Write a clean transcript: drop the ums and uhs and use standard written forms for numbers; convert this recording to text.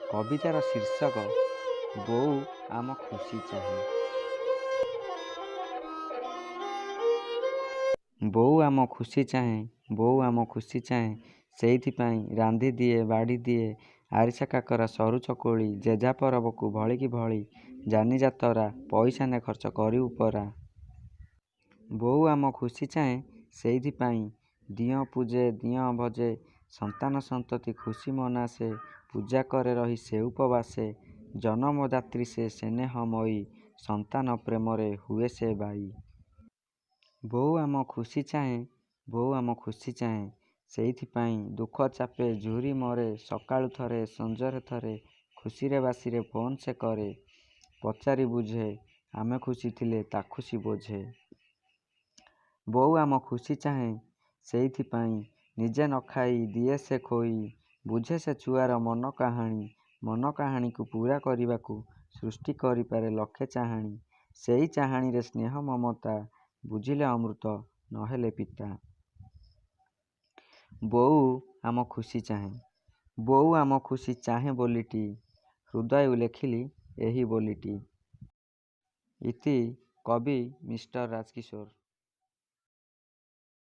କବିତାର ଶୀର୍ଷକ ବୋଉ ଆମ ଖୁସି ଚାହେଁ। ବୋଉ ଆମ ଖୁସି ଚାହେଁ, ବୋଉ ଆମ ଖୁସି ଚାହେଁ ସେଇଥିପାଇଁ ରାନ୍ଧି ଦିଏ ବାଢ଼ି ଦିଏ ଆରିସା କାକରା ସରୁ ଚକୁଳି। ଯେଝା ପରବକୁ ଭଳିକି ଭଳି ଯାନିଯାତରା ପଇସା ନେ ଖର୍ଚ୍ଚ କରିବୁ ପରା। ବୋଉ ଆମ ଖୁସି ଚାହେଁ ସେଇଥିପାଇଁ ଦିଅଁ ପୂଜେ ଦିଅଁ ଭଜେ ସନ୍ତାନ ସନ୍ତତି ଖୁସି ମନାସେ। ପୂଜା କରେ ରହି ସେ ଉପବାସେ ଜନମଦାତ୍ରୀ ସେ ସ୍ନେହମୟୀ ସନ୍ତାନ ପ୍ରେମରେ ହୁଏ ସେ ବାଇ। ବୋଉ ଆମ ଖୁସି ଚାହେଁ, ବୋଉ ଆମ ଖୁସି ଚାହେଁ ସେଇଥିପାଇଁ ଦୁଃଖ ଚାପେ ଝୁରି ମରେ ସକାଳୁ ଥରେ ସଞ୍ଜରେ ଥରେ ଖୁସିରେ ବାସିରେ ଫୋନ୍ ସେ କରେ। ପଚାରି ବୁଝେ ଆମେ ଖୁସି ଥିଲେ ତା ଖୁସି ବୋଝେ। ବୋଉ ଆମ ଖୁସି ଚାହେଁ ସେଇଥିପାଇଁ ନିଜେ ନ ଖାଇ ଦିଏ ସେ ଖୋଇ। ବୁଝେ ସେ ଛୁଆର ମନ କାହାଣୀ ମନ କାହାଣୀକୁ ପୂରା କରିବାକୁ ସୃଷ୍ଟି କରିପାରେ ଲକ୍ଷେ ଚାହାଣୀ। ସେଇ ଚାହାଣୀରେ ସ୍ନେହ ମମତା ବୁଝିଲେ ଅମୃତ ନ ହେଲେ ପିତା। ବୋଉ ଆମ ଖୁସି ଚାହେଁ। ବୋଉ ଆମ ଖୁସି ଚାହେଁ ବୋଲିଟି ହୃଦୟୁ ଲେଖିଲି ଏହି ବୋଲିଟି। ଇତି କବି ମିଷ୍ଟର ରାଜକିଶୋର।